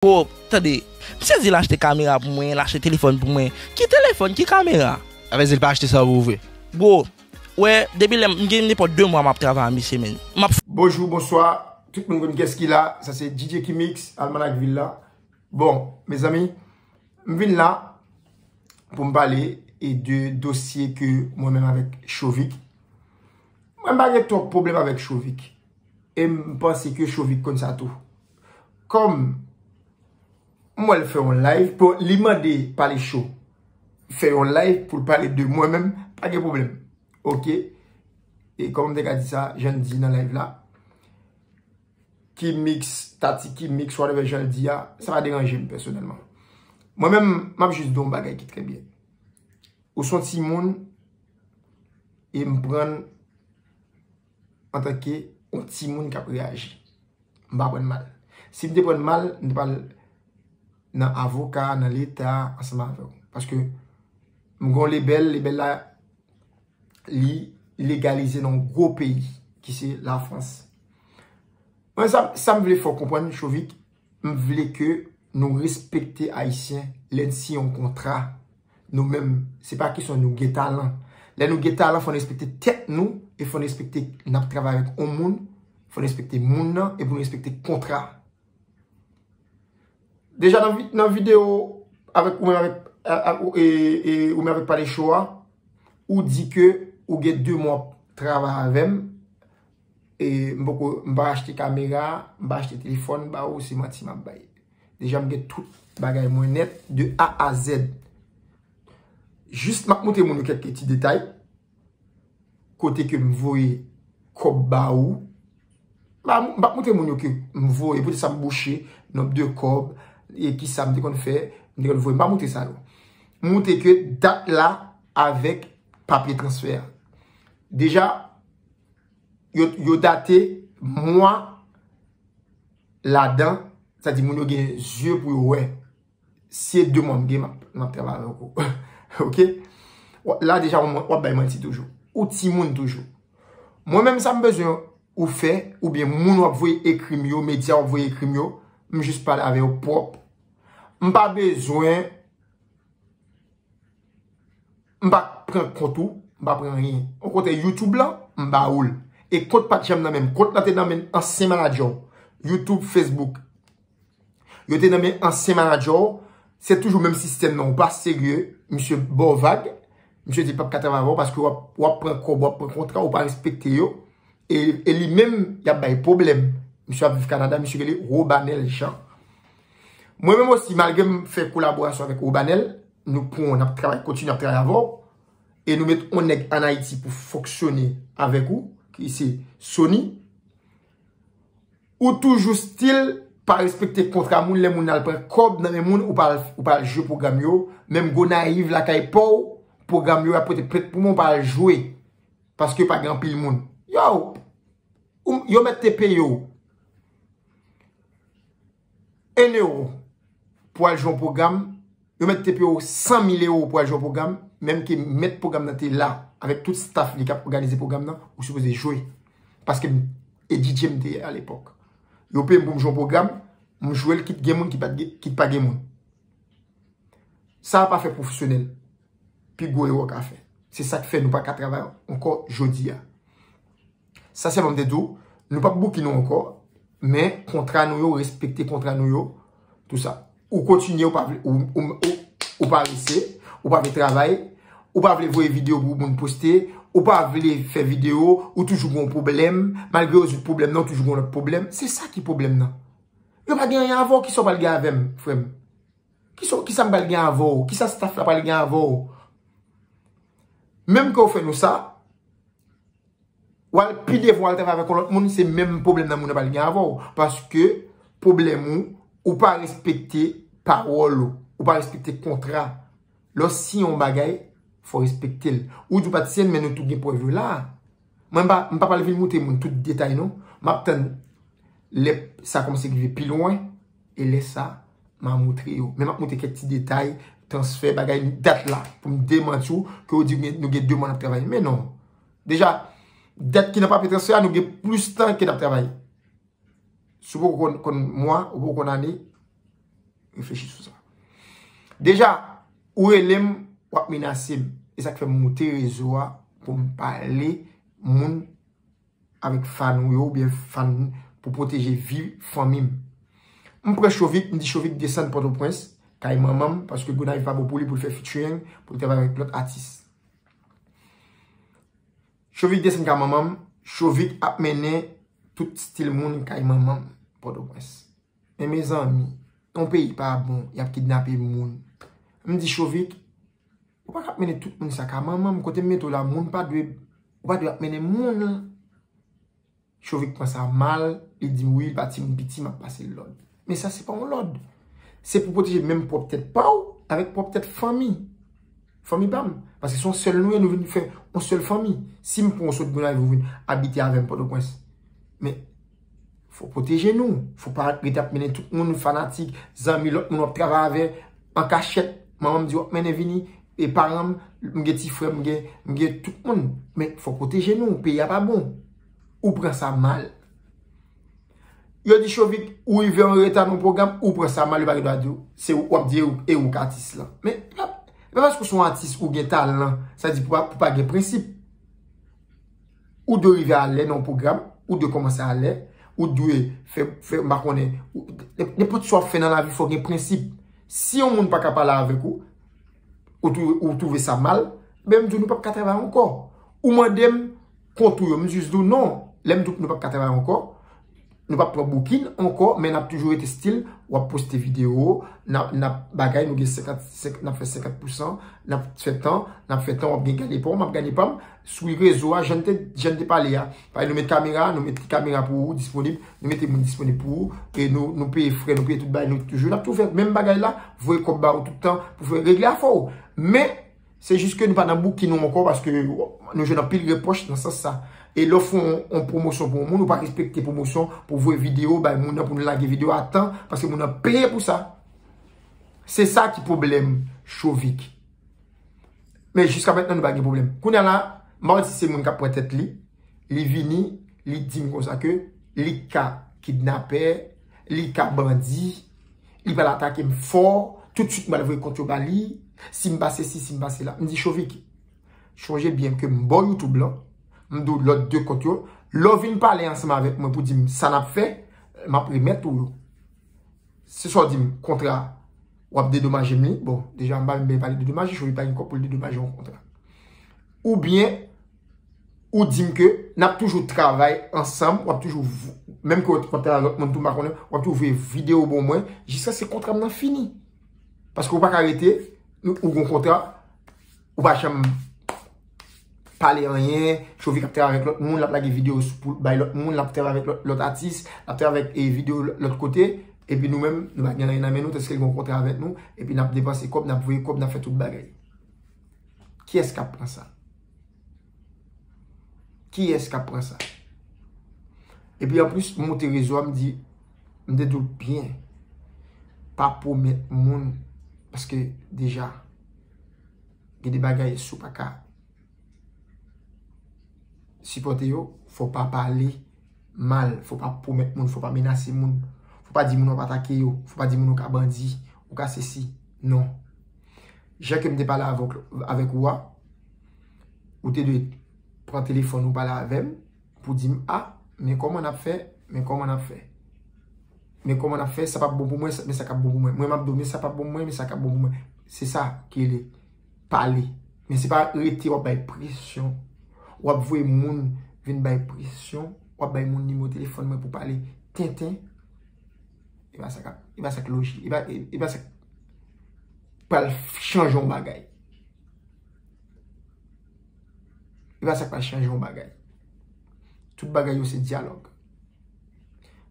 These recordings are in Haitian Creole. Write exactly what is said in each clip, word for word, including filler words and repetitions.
Bro, tande, misye di l achte kamera pou mwen, l achte telefòn pou mwen. Ki telefòn, ki kamera? Sa vle di l pa achte sa pou ou vre? Bro, wè, depi lè m gen nenpòt de mwa m ap travay a misye, men. M ap Bonjou, bonswa, tout moun konn kiyès ki la. Sa se D J Kimix, Almanak Vil la. Bon, mezanmi, m vin la pou m pale e de dosye ke mwen menm avèk Chovik. Mwen m pa gen twòp pwoblèm avèk Chovik. E m panse ke Chovik konn sa tou. Kòm m wè l fè yon live, bon, li mande Pale Cho fè yon live pou l pale de mwen menm, pa gen pwoblèm. Oke. E kòman m te ka di sa, jan l di nan live la, Kimix, Tati Kimix, whatever jan l di a, sa pa deranje m pèsonèlman. Mwen menm, m ap jis di yon bagay ki trè byen. Ou se yon timoun, e m pran antanke yon timoun k ap reyaji. M pa pran mal. Si m te pran mal, m te pral nan avoka, nan leta, ansanm avè w. Paske m gen yon lebèl, lebèl la, li legalize nan yon gwo peyi, ki se Lafrans. Mwen, sa, sa m vle fè w konprann, Chovik, m vle ke nou respekte Ayisyen lè n siyen yon kontra. Nou menm, se pa kesyon nou gen talan. Lè nou gen talan, fò n respekte tèt nou e fò n respekte n ap travay avèk yon moun, fò n respekte moun nan e pou n respekte kontra. Deja nan, vi- nan videyo avèk ou menm avèk a- a- ou- e, e, ou menm avèk Pale Cho a, ou di ke ou gen de mwa w ap travay avè m, e m poko, m pa achte kamera, m pa achte telefòn ba ou, se manti m ap bay. Deja m gen tout bagay mwen nèt de A a Z. Jis m ap montre moun yo kèk ti detay. Kote ke m voye kòb ba ou. M pa, m p ap montre moun yo ke m voye, poutèt sa m bouche, nonb de kòb, e kisa m te konn fè, m te konn voye. M pa montre sa yo. M montre ke dat la avèk papye transfè a. Deja, yo, yo date mwa ladan, sa di moun yo gen zye pou yo wè. Se de mwa m gen, m ap, m ap travay avèk ou. Oke? Wa- La deja, w w ap bay manti toujou. Ou timoun toujou. Mwen menm, sa m bezwen ou fè, oubyen moun w ap voye ekri m yo, medya w ap voye ekri m yo, m jis pale avè yo pwòp. M pa bezwen, m pa pran kont ou, m pa pran anyen. Okontrè, YouTube lan, m ba ou l. E kont pa t janm nan men m. Kont lan te nan men ansyen manadjè w. YouTube, Facebook. Yo te nan men ansyen manadjè w. Se toujou menm sistèm nan. Ou pa serye, misye ba w vag. Misye di l p ap ka travay avè w paske w ap, w ap pran kòb, w ap pran kontra, ou pa respekte yo. E, e li menm, y ap bay pwoblèm. Misye ap viv Kanada, misye rele Robanel Jean. Mwen menm osi, malgre m fè kolaborasyon avèk Robanel, nou pran, n ap travay, kontinye ap travay avè w. E nou met yon nèg ann Ayiti pou fonksyone avèk ou, ki se Sony. Ou toujou still pa respekte kontra moun, lè moun al pran kòb nan men moun, ou pa al, ou pa al jwe pwogram yo. Menm Gonayiv lakay pa w, pwogram yo, y ap pote plent pou mwen, ou pa al jwe. Paske pa gen anpil moun. Yo, ou, yo mèt te peye w en ewo pou al jwe yon pwogram, yo mèt te peye w san mil ewo pou al jwe yon pwogram, menm ke mèt pwogram nan te la, avèk tout staff li k ap òganize pwogram nan, ou sipoze jwe. Paske m, e D J m te ye alepòk. Yo peye m pou m jwe yon pwogram, m jwe l kit gen moun, kit pa t gen, kit pa gen moun. Sa a pa fè pwofesyonèl. Pi gwo erè w ka fè. Se sa k fè nou pa ka travay ankò jodi a. Sa sèlman m te di w, nou p ap bouki nou ankò, men kontra nou yo, respekte kontra nou yo, tou sa. Ou kontinye, ou pa vle, ou, ou, ou, ou parese, ou pa vle travay, ou pa vle voye videyo pou moun poste, ou pa vle fè videyo, ou toujou gen yon pwoblèm, malgre yo rezoud pwoblèm nan, ou toujou gen yon lòt pwoblèm. Se sa ki pwoblèm nan. Yo pa gen anyen avè w, kisa w pral gen avè m, frè m? Kisa, kisa m pral gen avè w? Kisa staff la pral gen avè w? Menm ke w fè nou sa, w al pi devan, w al travay avèk yon lòt moun, se menm pwoblèm nan moun nan pral gen avè w. Paske pwoblèm ou, ou pa respekte pawòl ou, ou pa respekte kontra. Lè w siyen yon bagay, fò w respekte l. Ou di w pa t siyen l, men nou tou gen prèv yo la. Mwen, m pa, m pa pral vin montre moun tout detay, non. M ap tann lè sa kòmanse rive pi lwen, e lè sa, m a montre yo. Men m ap montre kèk ti detay, transfè, bagay, dat la, pou m demanti w, ke w di nou gen, nou gen de mwa n ap travay. Men non. Deja, dat ki nan papye transfè a, nou gen plis tan ke n ap travay. Si w poko konn, konn mwa, ou poko konn ane, Reflechi sou sa. Deja, ou rele m, w ap menase m. E sa k fè m moute rezo a pou m pale moun avèk fan ou yo oubyen fan pou pwoteje vi fanmi m. M pran Chovik, m di Chovik desann Pòtoprens, kay manman m, paske Gonayiv pa bon pou li pou l fè featuring, pou l travay avèk lòt atis. Chovik desann kay manman m, Chovik ap mennen tout stil moun kay manman m, Pòtoprens. Men mezanmi, yon peyi pa bon, y ap kidnape moun. M di Chovik, ou pa ka ap mennen tout moun sa ka manman m, kote m mete w la, moun pa dwe, ou pa dwe ap mennen moun. Chovik pran sa mal, li di m wi, li pa timoun piti, m ap pase l lòd. Men sa se pa yon lòd. Se pou pwoteje menm pwòp tèt pa w avèk pwòp tèt fanmi. Fanmi pa m. Paske se yon sèl nou ye, nou vin fè yon sèl fanmi. Si m pran w sot Gonayiv, ou vin abite avè m Pòtoprens. Men, fò pwoteje nou. Fò pa rete ap mennen tout moun, fanatik, zanmi, lòt moun w ap travay avè, an kachèt. Manman m di w ap mennen vini, e paran m, m gen ti frè, m gen, m gen tout moun. Men, fò pwoteje nou. Peyi a pa bon. Ou pran sa mal. Yo di Chovik, ou rive an reta nan pwogram, ou pran sa mal, yo pa gen dwa di w. Se ou, w ap di e ou, e ou k atis lan. Men, e pa, e pa paske w se yon atis, ou gen talan, sa di pou pa, pou pa gen prensip. Ou dwe rive alè nan yon pwogram, ou dwe kòmanse alè, ou dwe fè, fè, m pa konnen, ou, nenpòt sa w ap fè nan lavi, fò gen prensip. Si yon moun pa ka pale avèk ou, ou twou-, ou twouve sa mal, ben m di w nou p ap ka travay ankò. Ou mande m kont ou yo, m jis di w non. Lè m di w nou p ap ka travay ankò, nou p ap pran boukin ankò, men n ap toujou rete stil, w ap poste videyo, n ap, n ap bagay, nou gen senkant, senk, n ap fè senkant pousan, n ap fè tan, n ap fè tan, w ap gen gade pa w, m ap gade pa m, sou rezo a, jan n te, jan n te pale a. Paske nou met kamera, nou met kamera pou ou disponib, nou mete moun disponib pou ou, e nou, nou peye frè, nou peye tout bagay, nou toujou, n ap toujou fè menm bagay la, voye kòb ba ou tout tan pou fè regle afè w. Men, se jis ke nou pa nan bouki nou ankò, paske nou jwenn anpil repwòch nan sans sa. E lè w fè yon, yon pwomosyon pou yon moun, ou pa respekte pwomosyon pou voye videyo, bay moun nan pou nou lage videyo a tan, paske moun nan peye pou sa. Se sa ki pwoblèm Chovik. Men jiska mentnan nou pa gen pwoblèm. Kounye a la, m pa konn si se moun k ap pran tèt li, li vini, li di m konsa ke li ka kidnapè, li ka bandi, li pral atake m fò, toutswit m pral voye kont yo ba li, si m pa sesi, si m pa sela. M di Chovik, sonje byen ke m ba w YouTube lan, m di w lòt de kont yo, lè w vin pale ansanm avèk mwen pou di m sa n ap fè, m ap remèt ou yo. Se sa w di m, kontra, w ap dedomaje m li. Bon, deja, m pa menm pale dedomaje, Chovik pa gen kòb pou l dedomaje yon kontra. Oubyen, ou di m ke n ap toujou travay ansanm, w ap toujou, menm ke w kontra lòt moun tou, m pa konnen, w ap toujou voye videyo ban mwen, jiskaske kontra m nan fini. Paske w pa ka rete, ou gen yon kontra, ou pa janm pale anyen, Chovik ap travay avèk lòt moun, l ap lage videyo sou, pou bay lòt moun, l ap travay avèk lòt, lòt atis, l ap travay avèk, e, videyo lòt, lòt kote, epi nou menm, nou pa gen anyen nan men nou, tandis ke l gen yon kontra avèk nou, epi n ap depanse kòb, n ap voye kòb, n ap fè tout bagay. Kiyès k ap pran sa? Kiyès k ap pran sa? Epi anplis, m monte rezo a, m di, m te di w byen, pa pwomèt moun, paske deja, gen de bagay si w pa ka sipòte yo, fò w pa pale mal, fò w pa pwomèt moun, fò w pa menase moun, fò w pa di moun w ap atake yo, fò w pa di moun ou ka bandi, ou ka sesi. Non. Jan ke m te pale avèk, avèk ou a, ou te dwe pran telefòn ou pale avè m pou di m, a, men kòman n ap fè, men kòman n ap fè. Men kòman n ap fè, sa p ap bon pou mwen, sa, men sa k ap bon pou mwen. Mwen, m ap di w, men sa p ap bon pou mwen, men sa k ap bon pou mwen. Se sa ki rele pale. Men se pa rete w ap bay presyon. W ap voye moun vin bay presyon. W ap bay moun nimewo telefòn mwen pou pale tenten. E pa sa k ap, e pa sa k lojik. E pa, e, e pa sa k pral chanje yon bagay. E pa sa k pral chanje yon bagay. Tout bagay yo se dyalòg.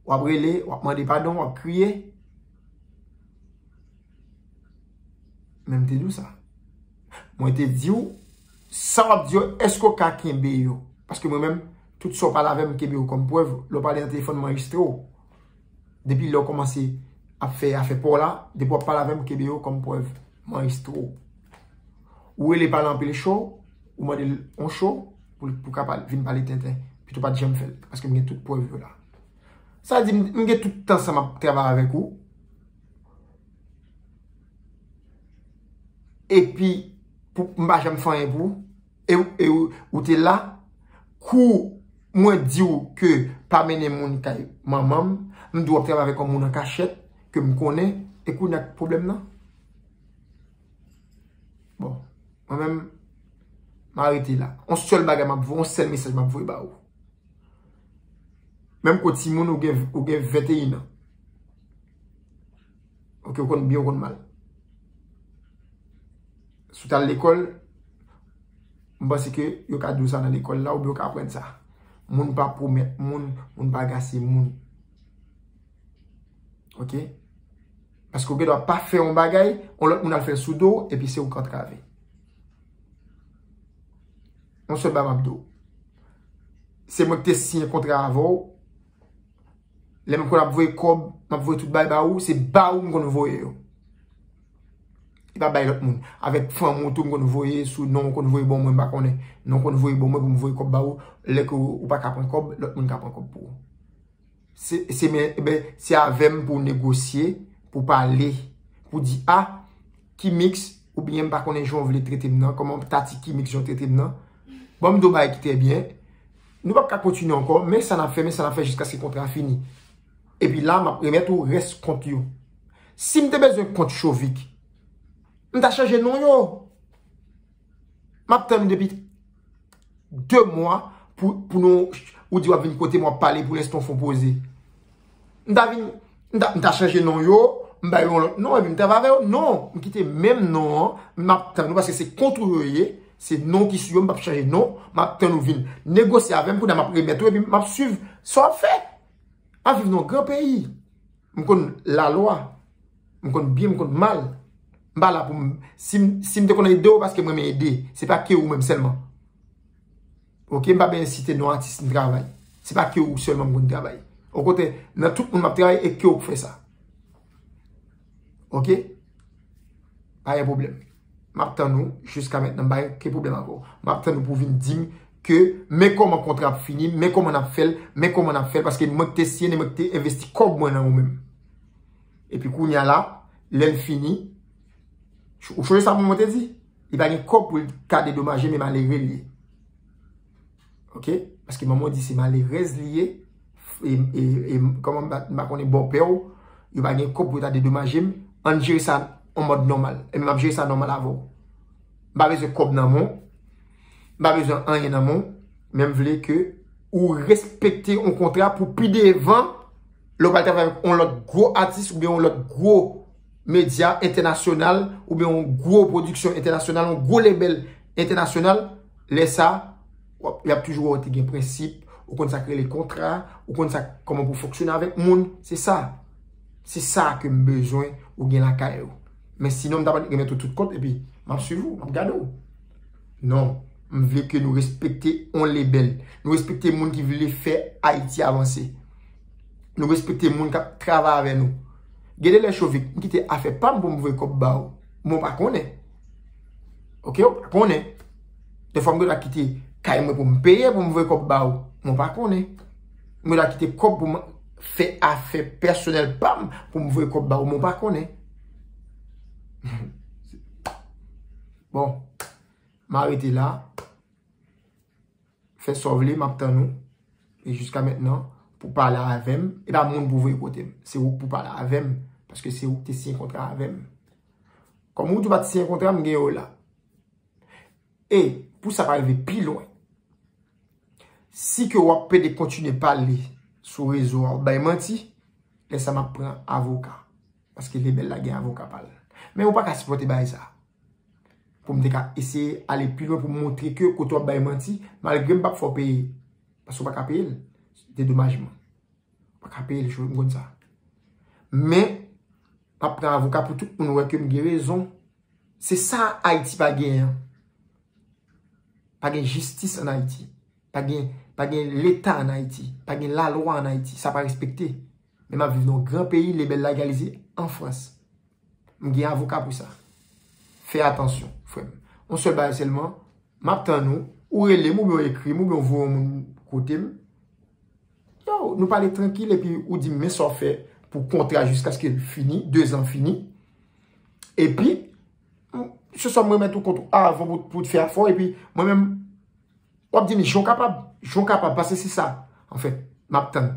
W ap rele, w ap mande padon, w ap kriye. Men m te di w sa. Mwen te di w, sa w ap di yo, èske w ka kenbe yo? Paske mwen menm, tout sa w pale avè m, m kenbe yo kòm prèv. Lè w pale nan telefòn, m anrejistre w. Depi lè w kòmanse ap fè afè pa w la, depi w ap pale avè m, kenbe yo kòm prèv. M anrejistre w. Ou rele pale anpil cho, ou mande l yon cho pou, pou ka pale, vin pale tenten. Pito w pa t janm fè l, paske m gen tout prèv yo la. Sa di, m, m gen tout tan sa m ap travay avèk ou. epi pou, m pa janm fè anyen pou ou, e, e ou, ou te la, kou mwen di w ke pa mennen moun kay manman m, m di w ap travay avèk yon moun an kachèt, ke m konnen, e kounye a k pwoblèm nan? Bon, mwen menm, m arete la. Yon sèl bagay m ap voye, yon sèl mesaj m ap voye ba ou. Menm kou timoun ou gen, ou gen venteyen an. Ok, ou konn byen, ou konn mal. Si w t al lekòl, m panse ke yo ka di w sa nan lekòl la, oubyen w ka aprann sa. Moun pa pwomèt moun, moun pa gase moun. Ok? Paske w gen dwa pa fè yon bagay, yon lòt moun al fè l sou do w, epi se ou k antrave. Yon sèl bagay m ap di w. Se mwen ki te siyen kontra avè w. Lè m konn ap voye kòb, m ap voye tout bagay ba ou, se ba ou m konn voye yo. E pa bay lòt moun. Avèk fanmi w tou, m konn voye sou non, w konn voye ban mwen, m pa konnen. Non, w konn voye ban mwen pou m voye kòb ba ou. Lè ke ou, ou pa ka pran kòb, lòt moun ka pran kòb pou ou. Se, se men, e ben, se avè m pou w negosye, pou w pale, pou w di, a, Kimix, oubyen m pa konnen jan w vle trete m nan, kòman tati Kimix jan w trete m nan. Bon, m di w bagay ki trè byen. Nou p ap ka kontinye ankò, men sa n ap fè, men sa n ap fè jiskaske kontra a fini. Epi la, m ap remèt ou rès kont yo. Si m te bezwen kont Chovik, m ta chanje non yo. M ap tann ou depi de mwa pou, pou nou, ou di w ap vin kote m, w ap pale, pou lenstan w fè yon poze. M ta vin, m ta, m ta chanje non yo, m ba yo yon lòt non, epi m travay avè yo. Non, m kite menm non an, m ap tann ou, paske se kont ou yo ye, se non ki sou yo, m p ap chanje non, m ap tann ou vin negosye avè m, kounye a m ap remèt ou, epi m ap swiv sa w ap fè. M ap viv nan yon gran peyi. M konn lalwa. M konn byen, m konn mal. M pa la pou m, si m, si m te konn ede w, paske m renmen ede. Se pa ke ou menm sèlman. Ok, m pa bezwen site non atis m travay. Se pa ke ou sèlman m konn travay. Okontrè, nan tout moun m ap travay, e ke ou k fè sa. Ok? Pa gen pwoblèm. M ap tann ou jiska mentnan, m pa gen okenn pwoblèm avè w. M ap tann ou pou w vin di m ke men kòman kontra ap fini, men kòman n ap fè l, men kòman n ap fè l, paske mwen ki te siyen, e mwen ki te envesti kòb mwen nan ou menm. Epi kounye a la, lè l fini, ou sonje sa mwen te di? Li pa gen kòb pou l ka dedomaje, men malere l ye. Ok? Paske manman w di se malerèz li ye. E, e, e kòman m pa, m pa konnen bòpè w, yo pa gen kòb pou yo ta dedomaje m. Ann jere sa yon mòd nòmal. Ebyen, m ap jere sa nòmal avè w. M pa bezwen kòb nan men w. M pa bezwen anyen nan men w. Men m vle ke ou respekte yon kontra pou pi devan, lè w pral travay avèk yon lòt gwo atis oubyen yon lòt gwo medya entènasyonal oubyen yon gwo pwodiksyon entènasyonal, yon gwo lebèl entènasyonal, lè sa, w ap, y ap toujou wè w te gen prensip, ou konn sa k rele kontra, ou konn sa, kòman pou fonksyone avèk moun, se sa. Se sa ke m bezwen ou gen lakay ou. Men sinon, m ta pral remèt ou tout kont, epi m ap swiv ou, m ap gade w. Non, m vle ke nou respekte yon lebèl. Nou respekte moun ki vle fè Ayiti avanse. Nou respekte moun k ap travay avè nou. Gen de lè Chovik, m kite afè pa m pou m voye kòb ba ou. Bon, m pa konnen. Ok, ou pa konnen. Defwa m gen dwa kite kay mwen pou m peye pou m voye kòb ba ou. Mwen pa konnen. Mwen dwa kite kòb pou m fè afè pèsonèl pa m pou m voye kòb ba ou. Mwen pa konnen. Bon, m arete la. Fè sa w vle, m ap tann ou. E jiska mentnan, pou pale avè m, e pa moun pou voye kote m. Se ou k pou pale avè m, paske se ou k te siyen kontra avè m. Kòm ou di w pa t siyen kontra, m gen yo la. E pou sa pa rive pi lwen, si ke w ap pede kontinye pale sou rezo a, w ap bay manti, lè sa m ap pran avoka. Paske lebèl la gen avoka pa l. Men ou pa ka sipòte bagay sa. Pou m te ka eseye ale pi lwen pou m montre ke kote w ap bay manti, malgre m p ap fè w peye. Paske w pa ka peye l. Dedomajman. Ou pa ka peye l, Chovik, m konn sa. Men, m ap pran avoka pou tout moun wè ke m gen rezon. Se sa Ayiti pa genyen an. Pa gen jistis ann Ayiti. Pa gen, pa gen leta ann Ayiti. Pa gen lalwa ann Ayiti. Sa pa respekte. Men m ap viv nan yon gran peyi, lebèl la egalize an Frans. M gen avoka pou sa. Fè atansyon, frè m. Yon sèl bagay sèlman, m ap tann ou, ou rele m, oubyen w ekri m, oubyen w voye yon moun kote m. Yo, nou pale trankil, epi ou di m men sa w fè pou kontra jiskaske l fini, dezan fini. Epi, m, se swa m remèt ou kont ou avan pou, pou w fè afè w, epi mwen menm, w ap di m, jan w kapab, jan w kapab, paske se sa, anfèt, m ap tann.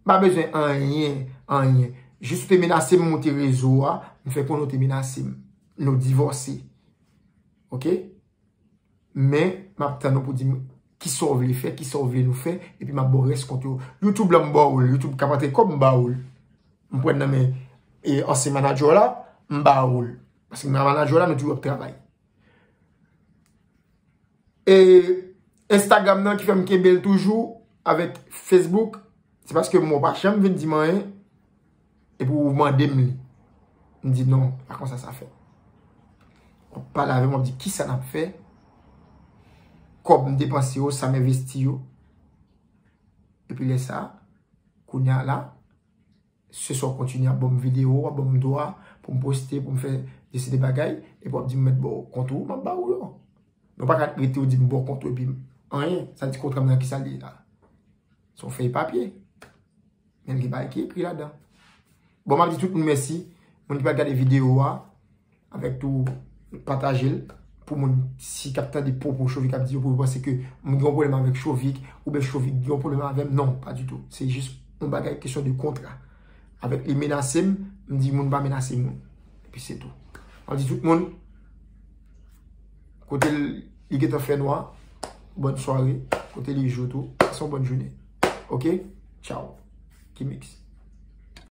M pa bezwen anyen, anyen. Jis ou te menase m, monte rezo a, m fè konnen ou te menase m. Nou divòse. Oke? Men, m ap tann ou pou di m kisa w vle fè, kisa w vle nou fè, epi m ap ba w rès kont yo. YouTube la, m ba w l, YouTube k ap antre kòb, m ba w l. M pran nan men e, ansyen manager la, m ba w l. Paske m nan manager la, nou toujou ap travay. E Instagram nan ki fè m kenbe l toujou avèk Facebook, se paske mwen pa janm vin di m anyen, epi ou mande m li. M di non, pa konsa sa fèt. W ap pale avè m, w ap di kisa n ap fè, kòb m depanse yo, sa m envesti yo. Epi lè sa, kounye a la, se sa w kontinye ap ban m videyo, w ap ban m dwa pou m poste, pou m fè deside bagay, epi w ap di m mèt ba w kont ou, m ap ba w yo. Mwen pa ka rete w di m ba w kont ou epi anyen. Sa di kontra m nan kisa l ye la? Se yon fèy papye. Men gen bagay ki ekri ladan. Bon, m ap di tout moun mèsi. Moun ki pa gade videyo a, avèk tou pataje l pou moun si k ap tande pwopo Chovik ap di yo, pou yo panse ke m gen yon pwoblèm avèk Chovik, oubyen Chovik gen yon pwoblèm avè m. Non, pa ditou. Se jis yon bagay, kesyon de kontra. Avèk li menase m, m di moun pa menase moun. Epi se tou. M ap di tout moun, kote l, li gentan fè nwa, bòn sware, kote li jou tou, pase yon bòn jounen. Oke? Tchaw. Kimix.